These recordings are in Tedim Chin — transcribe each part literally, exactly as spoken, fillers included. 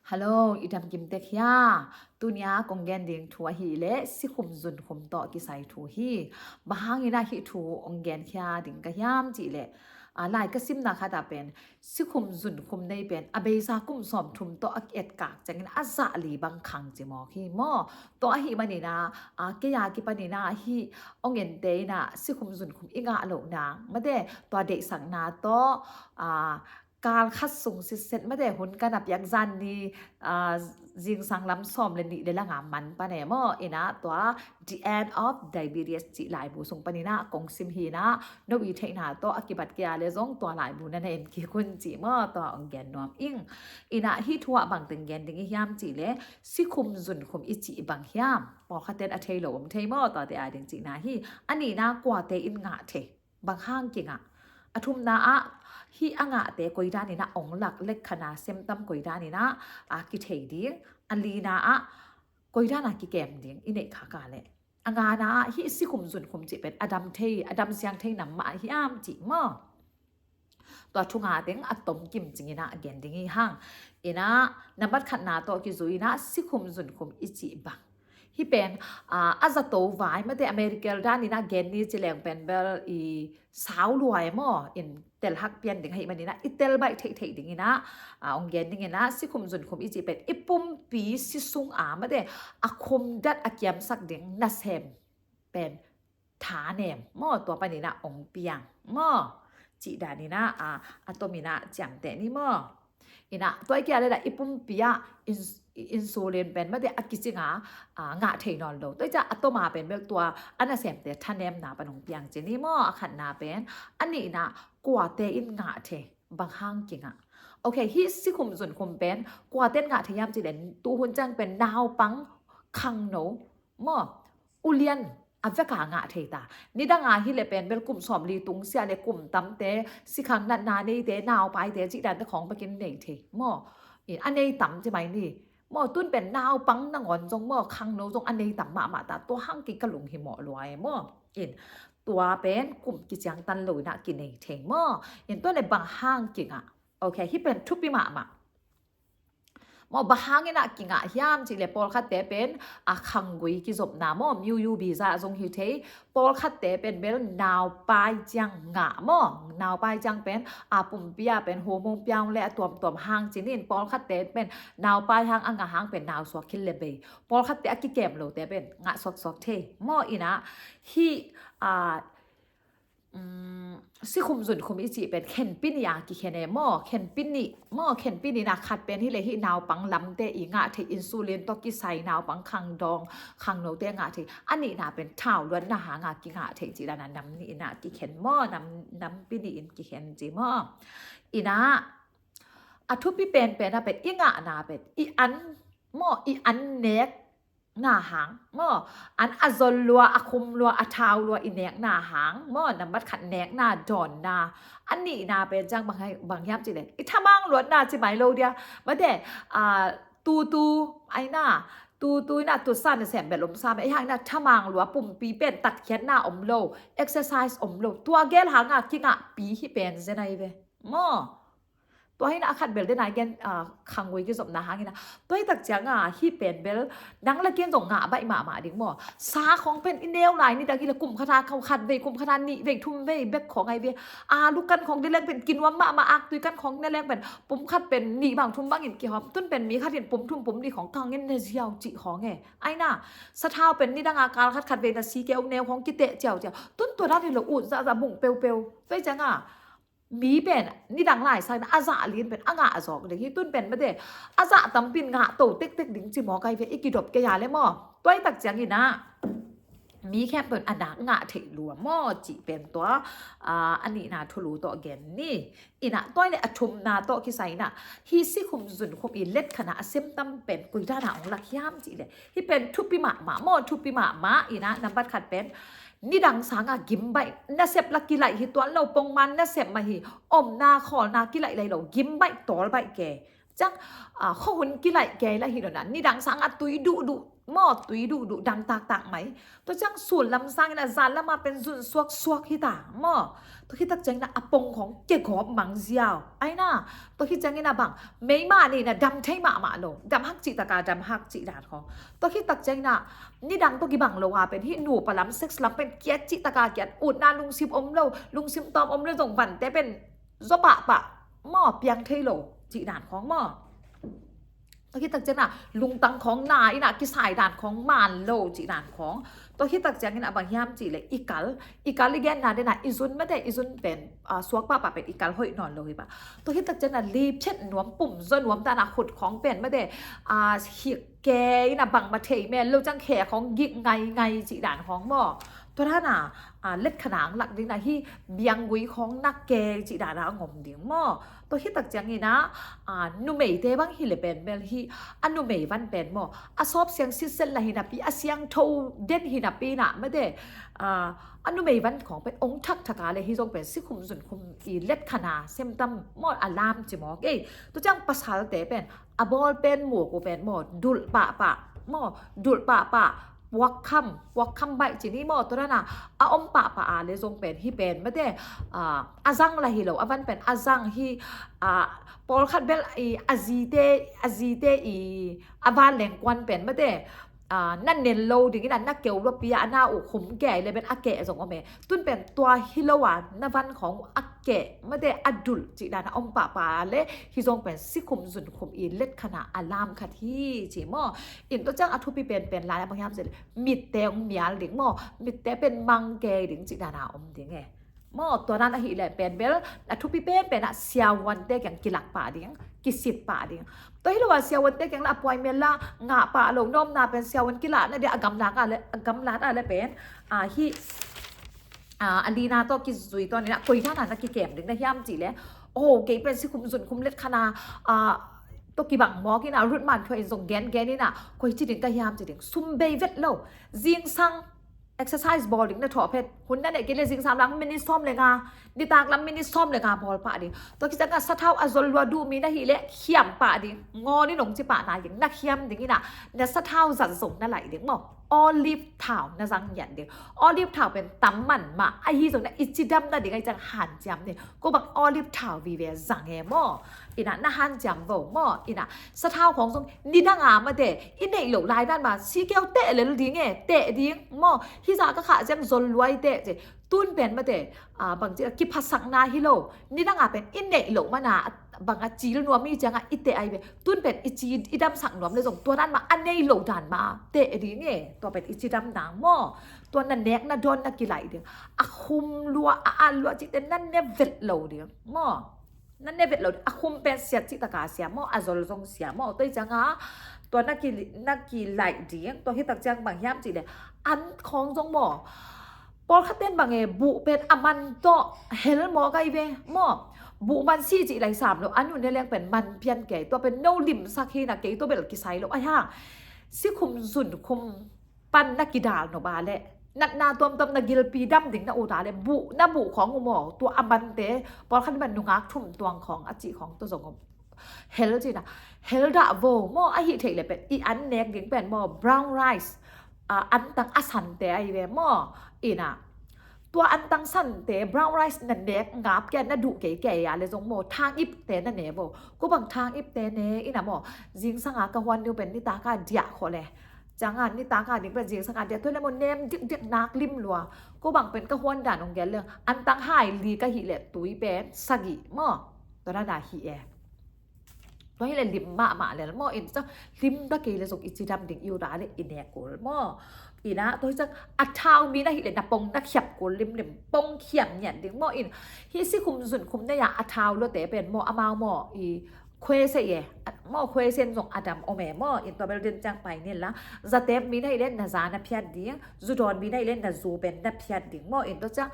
Hallo, i dam kim tek hia? Tunia kong gen ding thu ahih leh sikhum zunkhum tawh kisai thu hi. Bang hangin ah hih thu hong gen khia ding ka hiam cih leh, a, lai ka simna khat ah pen sikhum zunkhum nei pen a beisa kum sawmthum tawh a ki-etkak ciangin a zah li bang khang ci mawk hi maw? Tua ahih manin ah, a, kei a kipanin ah hih hong ente in ah sikhum zunkhum i ngah loh nang mate, tua deihsakna tawh, a, kal khat sung sitset mate, hun ka na piak zan ni, a, zingsang lam sawm le nih le lang a man pan e maw? In ah tua The End of Diabetes cih laibu sung panin ah kong sim hi in ah, no i theihna tawh a kibat kei a leh zong tua laibu na na en kik un ci maw? Tua hong gen nuam ing. In ah hih thu ah bang teng gen ding i hiam cih leh sikhum zunkhum i cih bang hiam? Pawlkhat ten a thei lo om thei maw? Tuate a ding cihna hi. A nihna kuate in ngah thei, bang hang kingah? A thumna ah hih a ngahte koi danin ah hong lak, lek khat na sem tam koi danin ah, a, kithei ding? A lina ah koi dan a kikem ding i neih khak a leh? A ngana ah hih sikhum zunkhum cih pen a dam thei, a dam siang thei nam mah a hiam cih maw? Tua thu nga teng a tom kim cingin ah gen ding hi hang. In ah nambat khatna tawh kizui in ah sikhum zunkhum i cih bang, hih pen, a, a zato vai mate, America danin ah gen ni ci leng pen bel i sau lua e maw? In tel hak pian ding ahih manin ah i tel baih theihtheih dingin ah, a, hong gen dingin ah sikhum zunkhum i cih pen i pumpi si sung a mate, a khum dat a kiamsak ding nasem pen thanem maw? Tua panin ah hong piang maw? Cih danin ah, a, a tomin ah ciamteh ni maw? In ah tua i kia leh i pumpi ah ins-, insulin pen mate a kicing a, a, ngah thei nawn lo. Tua i ciang a tom a pen bel tua a nasemte thanemna pan hong piang ci ni maw? A khatna pen. A nihna kuate in ngah thei, bang hang kingah? Ok, hih sikhum zunkhum pen kuate in ngah thei hiam cih leh tuhun ciang pen naupang, khangno maw, ulian a vek a ngah thei ta. Nidang a hi leh pen bel kum sawmli tung sia leh kum tamte, sikhang natna neite, naupaite cih dante khawng bekin nei thei maw? In a nei tam ci mai ni maw? Tun pen naupang nangawn zong maw, khangno zong a nei tam mahmah ta. Tua hang kik ka lunghimawh lua e maw? In tua pen kum kiciangtan lo in ah kinei thei maw? In tua leh bang hang kingah? Ok, hih pen thupi mahmah. Maw, bang hangin ah kingah hiam cih leh pawlkhatte pen a khanggui kizopna maw, miuyu biza zong hi thei. Pawlkhatte pen bel naupai ciang ngah maw, naupai ciang pen a pumpi ah pen hormone piang leh a tuamtuam hang ci ni. Pawlkhatte pen naupai hang a ngah hang pen nausuak khit leh bei. Pawlkhatte a kikem lote pen ngah suaksuak thei maw? In ah hih, a, um, sikhum zunkhum i cih pen khenpi nih a kikhen e maw? Khenpi nih maw? Khenpi nih in ah khat pen hi leh hih naupang lamte i ngah thei, insulin tawh kisai naupang, khangdawng, khangnote ngah thei. A nihna pen thau luatna hang a kingah thei cih dan a nam nih in ah kikhen maw? Nam, nampi nih in kikhen ci maw? In ah a thupi penpen a pen i ngahna pen i an maw, i an nek na hang maw, an a zol lua, a khum lua, a thau lua i nekna hang maw? Nambat khat nekna dawnna. A nihna pen ciang bang, bang hiam cih leh i thamang luatna ci mai lo dia mate, a, tutu ai na, tutu in ah tutsa nasem bel om sam e, hang in ah thamang lua, pumpi pen tatkhiatna om lo, exercise om lo. Tua gel hang a kingahpi hi pen zen ai ve maw? Tua hi in ah a khat bel den a gen, a, khanggui kizopna hang in ah. Tua hi tak ciang a hih pen bel nang leh kei in zong ngah baih mahmah ding maw? Sa khawng pen i neu lai nidang hi leh kum khat a khat vei, kum khat a nih vei, thum vei bek khawng ai ve. A, lu kan khawng de leng pen kinuam mahmah, aktui kan khawng de leng pen pum khat pen nih bang thum bangin kihawm. Tun pen mi khat in pum thum pum nih khawng kangin ne ziau cih khawng e. Ai na, sathau pen nidang a kal khat khat vei na si keu neu khawng kiteh ciauciau. Tun tua dan hi lo, ut zahzah bung peupeu. Tua hi ciang a mi pen nidang lai sang in a zah lin pen a ngah zawk ding hi. Tun pen mate a zah tampi in ngah to tektek ding ci mawk ai ve, i kidop kei a leh maw? Tua hi tak ciangin ah mi khempeuh in a nak ngah theih lua maw cih pen tua, a, a nihna thulu tawh gen ni. In ah tua hi leh a thumna tawh kisai in ah hih sikhum zunkhum i let khat na a sem tam pen koi dan a hong lak hiam cih leh hih pen thupi mahmah maw, thupi mahmah. In ah nambat khat pen nidang sang a gim baih, nasep lah kilaih hi tuan lo, pongman nasep mah hi, omna khawlna kilaih lai lo, gim baih tawl baih ke. Ciang, ah, khuahun kilaih kei lah hi lo na, nidang sangah tui duhduh maw, tui duhduh dang taktak mai. Tua ciang sul lam sangin ah zan lamah pen zun suaksuak hi ta maw. Tua khit tak ciangin ah a pong khawng kegawp mang ziau. Ai na, tua khit ciangin ah bang, meima ni na dam thei mahmah lo. Dam hak cih taka dam hak cih dan khawng. Tua khit tak ciangin ah nidang tua kibang lo a pen hih nupa lam, sex lam pen kiat cih taka kiat, utna lungsim om lo, lungsim tawm om lo zong vante pen zaw pahpah maw, piang thei lo cih dan khawng maw. Tua khit tak ciangin ah lungtang khawng na in ah kisai dan khawng man lo cih dan khawng. Tua khit tak ciangin ah bang hiam cih leh i kal, i kal i genna den ah i zun mate, i zun pen, ah, suak pahpah pen i kal hoih nawn lo hi pah. Tua khit tak ciangin ah lipchet nuam, pum zaw nuam dan ah khut khawng pen mate, ah, hik kei in ah bangmah thei men lo ciang khe khawng gik ngaingai cih dan khawng maw. Tua dan ah, ah, letkhana ang lak ding na, hih bianggui khawng nak kei cih dan ah ang om ding maw. Tua khit tak ciangin ah, ah, numeite bang hi leh pen bel hih a numei van pen maw, a sawp siang sitset lah hi napi, a siangtho den hi napi na mate, ah, a numei van khawng pen ong thakthak a leh hih zong pen sikhum zunkhum i letkhana sem tam maw, a lam ci mawk ei. Tua ciang pasalte pen a bawlpen muk uh pen maw, dulh pahpah maw, dulh pahpah, puakkham, puakkham baih ci ni maw, tua dan ah a om pahpah a leh zong pen hih pen mate, ah, a zang lah hi lo, a van pen a zang hi, ah, pawlkhat bel i a zite, a zite i a vanleng kuan pen mate, ah, na nen lo ding in ah na keu luapi a na uh khum kei leh pen a keh zong om e. Tun pen tua hi lo a na van khawng a keh mate, a dulh cih dan a om pahpah a leh hih zong pen sikhum zunkhum i letkhana a lam khat hi ci maw. In tua ciang a thupi penpen lai a bang hiam cih leh mitte ong mial ding maw, mitte pen mang kei ding cih dan a om ding e. Maw, tua dan ahih leh pen bel a thupi penpen ah siavuante kiang kilak pah ding, kisit pah ding. Tua hi lo a siavuante kiang lah a puai mel lah ngah pah lo, nawmna pen siavuan kilahna dia a gamlak a leh, a gamlat a leh pen, ah, hih, ah, a lina tawh kizui tawh ni na, koi dan a na kikem ding na hiam cih leh, oh, kei pen sikhum zunkhum letkhana, ah, tawh kibang mawk in ah, Ruth Manthua in zong gengen in ah, koi ci ding ka hiam ci ding, sum bei vet lo, zingsang exercise bawl ding na thawh phet. Hun na neih kei leh zingsang lam minute sawm le nga, nitak lam minute sawm le nga bawl pah ding. Tua khit ciangin sathau a zol lua duh mi na hih leh khiam pah ding. Ngawn in ong ci pah nai ding, na khiam ding in ah, na sathau zat zong na laih ding maw. Olive thau na zang ngiat ding. Olive thau pen tam man mah, ahi zong na i cidam na ding ahih ciang hanciam ding. Ko bang olive thau vive zang e maw. In ah na hanciam vo maw. In ah sathau khawng zong nidang a mate, i neih loh lai dan mah sikeu teh lel ding e, teh ding maw. Hih zah ka khah ciang zol luai teh ci. Tun pen mate, ah, bang ci a, kiphasakna hi lo. Nidang a pen i neih loh man a, bang a cil nuam i ciang a i teh ai ve. Tun pen i ci, i damsak nuam leh zong tua dan mah a nei lo dan mah teh ding e. Tua pen i cidam dang maw. Tua na nek na dawn na kilaih ding. A khum lua, a at lua cihte na ne vet lo ding maw. Na ne vet lo ding. A khum pen siat cih taka sia maw, a zol zong sia maw. Tua hi ciang a, tua na ki, na kilaih ding. Tua hi tak ciang bang hiam cih leh an khawng zong maw. Pawlkhat ten bang e, buh pen a man tawh hel mawk ai ve maw. Buh man si cih lai sam lo, an uh ne leng pen man pian kei. Tua pen no limsak hi na, kei tua bel kisai lo ai hang. Sikhum zunkhum pan na kidal nop a leh, natna tuamtuam na gilpi dam ding na ut a leh, buh, na buh khawng uh maw, tua a mante, pawlkhat in nungak thum tuang khawng a cih khawng tua zong om. Hel ci na, hel dah vo maw, ahih theih leh pen i an nek ding pen maw, brown rice, ah, antang a sante ai ve maw. In ah, tua antang sante, brown rice na nek ngap kei a, na duh kei kei a leh zong maw, thang ipte na ne vo. Ko bang thang ipte ne in ah maw, zingsang a ka huan ding pen nitak a diah khawh leh, ciang a nitak a ding pen zingsang a diah, tua leh maw nem dikdik nak lim lua. Ko bang pen ka huan dan ong gen leng, antang hai li ka hih leh tui pen sagih maw, tua dan a hi e. Tua hi leh lim mahmah lel maw, in ciang lim ta kei leh zong i cidam ding, i ut a leh i nek kul maw. In ah, tua hi ciang a thau mi na hih leh na pong na khiap kul limlim, pong khiam ngiat ding maw. In hih sikhum zunkhum nei a a thau luate pen maw, amau maw, i khuese e maw, khuese in zong a dam om e maw. In tua bel den ciang pai ni la, zatep mi na hih leh na za na phiat ding, zu dawn mi na hih leh na zu pen na phiat ding maw. In tua ciang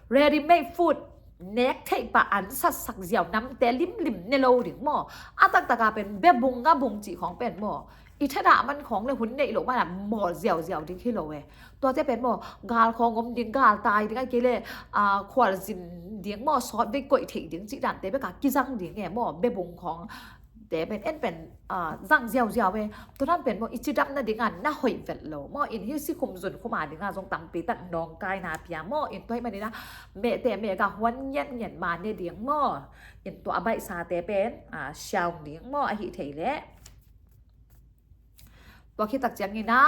ready made food, nek theih pah an satsak ziau, namte limlim ne lo ding maw. A taktak a pen bebung ngabung cih khawng pen maw, i thadah man khawng leh hun neih loh man a mawl ziauziau ding hi lo e. Tuate pen maw, gal khawng om ding, gal tai ding, ahih kei leh, ah, khualzin ding maw, sawtvei koih theih ding cih dante bek a kizang ding e maw, bebung khawng te pen en pen, ah, zang ziauziau e. Tua dan pen maw, i cidam nading a na hoih vet lo maw. In hih sikhum zunkhum a ding a zong tampi tak nawngkaina pia maw. In tua hih manin a mehte meh ka huan ngiatngiat ma ne ding maw. In tua a baihsate pen, ah, siaung ding maw, ahi thei leh. Tua khit tak ciangin a,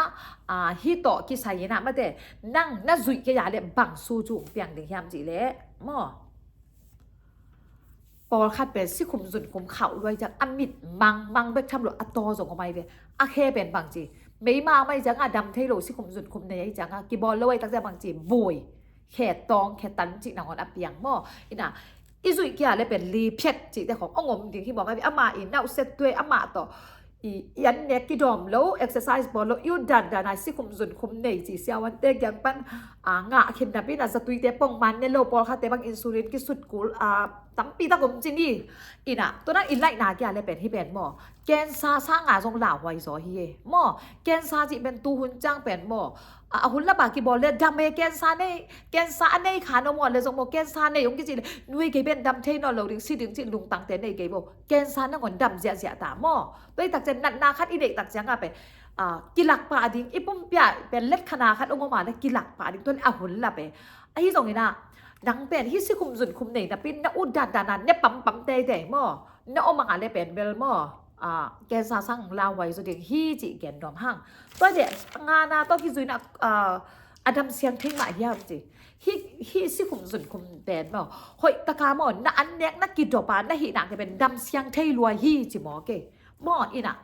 ah, hih tawh kisai in a mate, nang na zuih kei a leh bang su cung piang ding hiam cih leh maw. Pawlkhat pen sikhum zunkhum khauh luai ciang a mit mangmang bek tham lo, a taw zong om ai ve. A khe pen bang ci, meima om ai ciang a dam thei lo sikhum zunkhum nei ai ciang a kibawl lo ai tak ciang bang ci, bui, khe tawng, khe tan cih nangawn a piang maw. In a i zuih kei a leh pen li phiat cihte khong ong om ding hi mawk ai ve. Amah i nauhset tuai, amah tawh i, i an nek kidawm lo, exercise bawl lo, i ut dandan a sikhum zunkhum nei ci siavuante kiang pan, ah, ngah khin napi in a zatuite pongman ne lo, pawlkhatte bang insulin kisut kul, ah, tampi tak om ci ni. In a tua na i laihna kei a leh pen hih pen maw, cancer sang a zong lauhuai zaw hi e maw. Cancer cih pen tuhun ciang pen maw, a, a hun lap a kibawl leh dam e, cancer nei, cancer a nei kha no maw leh zong maw, cancer nei ong kici leh nuai kei pen dam thei nawn lo ding, si ding cih lungtangte nei kei maw. Cancer nangawn dam ziahziah ta maw. Tua hi tak ciang natna khat i neih tak ciang a pen, ah, kilak pah ding, i pumpi ah pen letkhana khat ong om a leh kilak pah ding, tua leh a hun lap e. Ahi zongin a nang pen hih sikhum zunkhum nei napi in na ut dandan a ne pampam teitei maw, na om a leh pen bel maw, ah, cancer sang lauhuai zaw ding hi cih gen nuam hang. Tua leh ngana tawh kizui in a, ah, a dam siang thei mah hiam ci. Hih, hih sikhum zunkhum pen maw, hoih tak a maw, na an nek na kidop a na hih nak pen dam siang thei lua hi ci mawk e maw. In a,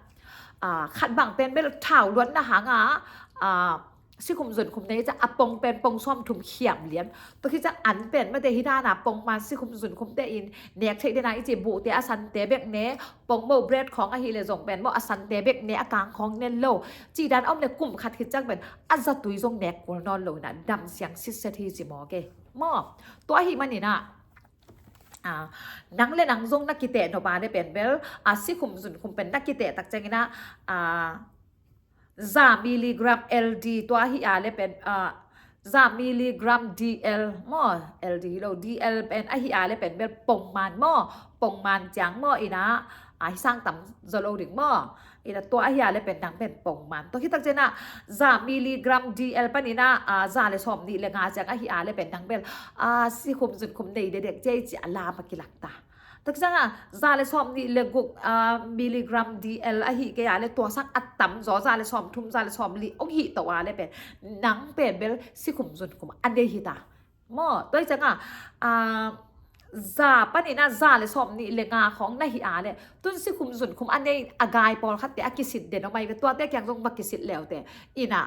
ah, khat bang pen bel thau luatna hang a, ah, sikhum zunkhum nei ciang a pong pen pong sawmthum khiam lian. Tua khit ciang an pen mate hih dan a pongman sikhum zunkhumte in nek theih den a i ci, buhte a sante bek ne, pongmo bread khong ahih leh zong pen maw a sante bek ne, a kang khong ne lo. Cih dan a om leh kum khat khit ciang pen a zatui zong nek kul nawn lo in a dam siang sitset hi ci mawk e maw. Tua ahih manin a, ah, nang leh nang zong na kiteh nop a leh pen bel, ah, sikhum zunkhum pen na kiteh tak ciangin a, ah, za milligram L D tua hi a leh pen, ah, za milligram D L maw, L D hi lo, D L pen ahi a leh pen bel pongman maw, pongman ciang maw in a, ah, hih sang tam zaw lo ding maw. In a tua ahi a leh pen nang pen pongman. Tua khit tak ciang a za milligram D L panin a, ah, za leh sawmnih leh nga ciang ahi a leh pen nang bel, ah, sikhum zunkhum nei dekdek ci ei ci a lam a kilak ta. Tak ciang a za leh sawmnih leh guk, ah, milligram D L ahi kei a leh tua sang a tam zaw, za leh sawmthum, za leh sawmli ong hih to a leh pen nang pen bel sikhum zunkhum a nei hi ta maw. Tua hi ciang a, ah, za panin a za leh sawmnih leh nga khong na hih a leh tun sikhum zunkhum a nei a gai pawlkhatte a kisit den om ai ve, tuate kiang zong va kisit leute. In a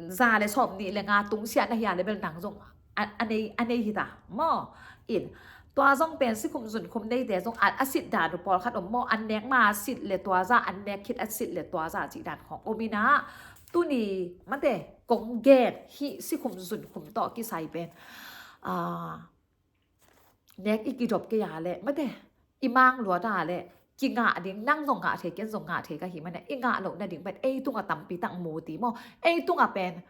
za leh sawmnih leh nga tungsiah na hih a leh bel nang zong a, a nei, a nei hi ta maw. In tua zong pen sikhum zunkhum neite zong a, a sit dan uh pawlkhat om maw, an nek ma a sit leh tua za, an nek khit a sit leh tua za cih dan khong om in a, tuni mate kong gen hih sikhum zunkhum tawh kisai pen, ah, nek i kidop kei a leh mate i mang luat a leh kingah ding, nang zong ngah thei, ken zong ngah thei ka hih manin a i ngah loh nading pen ei tungah tampi tak muti maw. Ei tungah pen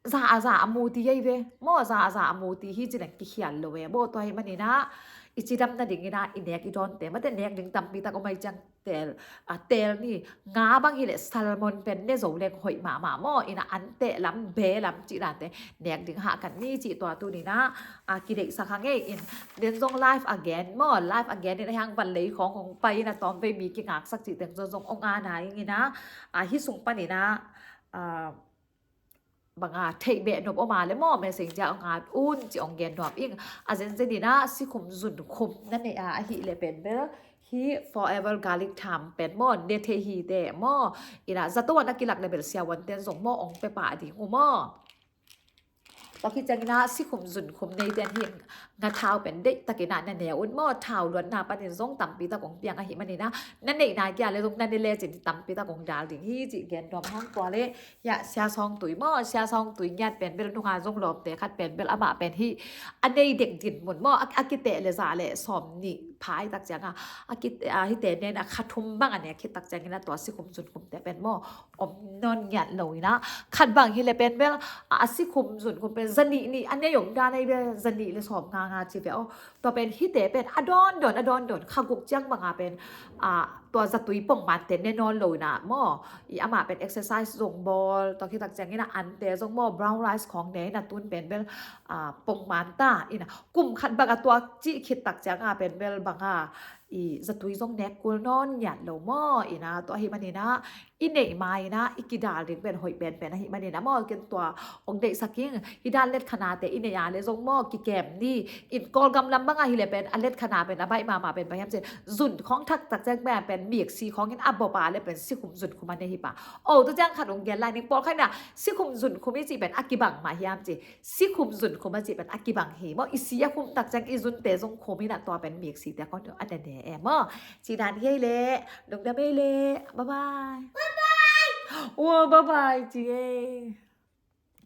za a za a muti ei ve maw, za a za a muti hi ci leng kikhial lo e maw. Tua hih manin a i cidam nadingin a i nek i dawnte mate nek ding tampi tak om ai ciang teel, ah, teel ni, nga bang hi leh salmon pen ne zo leng hoih mahmah maw. In a an teh lam, be lam cih dante nek ding hahkat ni cih tua tuni in a, ah, kideihsak hang e. In den zong live again maw, live again in a hiang van lei khong hong pai in a tawmvei mi kingaksak cih teng zong zong ong ana ing in a, ah, hih sung panin a, ah, bang a theih beh nop om a leh maw, messenger ong at un ci ong gen nuam ing. A zenzen in a sikhum zunkhum na neih a ahih leh pen bel hih Forever Garlic Thyme pen maw ne thei hi teh maw. In a zato a na kilak leh bel siavuanten zong maw ong pia pah ding uh maw. Tua khit ciangin a sikhum zunkhum neiten hih nga thau pen deihtakin a na ne un maw. Thau luatna panin zong tampi tak ong piang ahih manin a na neihna kia leh zong na ne lecin tampi tak ong dal ding hi cih gen nuam hang. Tua leh hiah Sia Sawng Tui maw, Sia Sawng Tui ngiat pen bel nunga zong lawmte khat pen bel amah pen hih a nei dek dinmun maw, a, a kiteh leh za leh sawmnih phai tak ciang a, a kiteh, a, hihte nen a kha thum bang a nek khit tak ciangin a tua sikhum zunkhumte pen maw om nawn ngiat lo in a. Khat bang hi leh pen bel, a, a sikhum zunkhum pen za nih nih a nei om dan ei bel, za nih leh sawm nga nga ci ve aw. Tua pen hihte pen a dawndawn, a dawndawn kha guk ciang bang a pen a, tua zatui pongmante ne nawn lo ina maw. I amah pen exercise zong bawl, tua khit tak ciangin a ante zong maw, brown rice khawng ne ina tun pen bel, a, pongman ta ina. Kum khat bang a tua cih khit tak cianga pen bel banga i zatui zong nek kul nawn ngiat lo maw ina. Tua hi manina i neih ma ina i kidal ding pen hoih penpen ahi manina maw. Ken tua ong deihsak ing. Hi dan letkhanate i neih a le zong maw kikem ni. In Kawlgam lam banga hi le pen a letkhanate pen a baih mahmah pen bang hiam cin, zun khawng thak tak ciang pen miksi khawngin a bawp a le pen sikhum zunkhum a nei hi pa. O, tua ciang khat ong gen lai ning, pawlkhat ina sikhum zunkhum i cih pen a kibang mah hiam ci. Sikhum zunkhum a cih pen a kibang hi maw. I si a khum tak ciang i zunte zong khum ina tua pen miksite khawng a ne ne e maw. Ci dan hi ei le. Lungdam ei le. Bye bye. Bye bye. Ua, bye bye ci ei.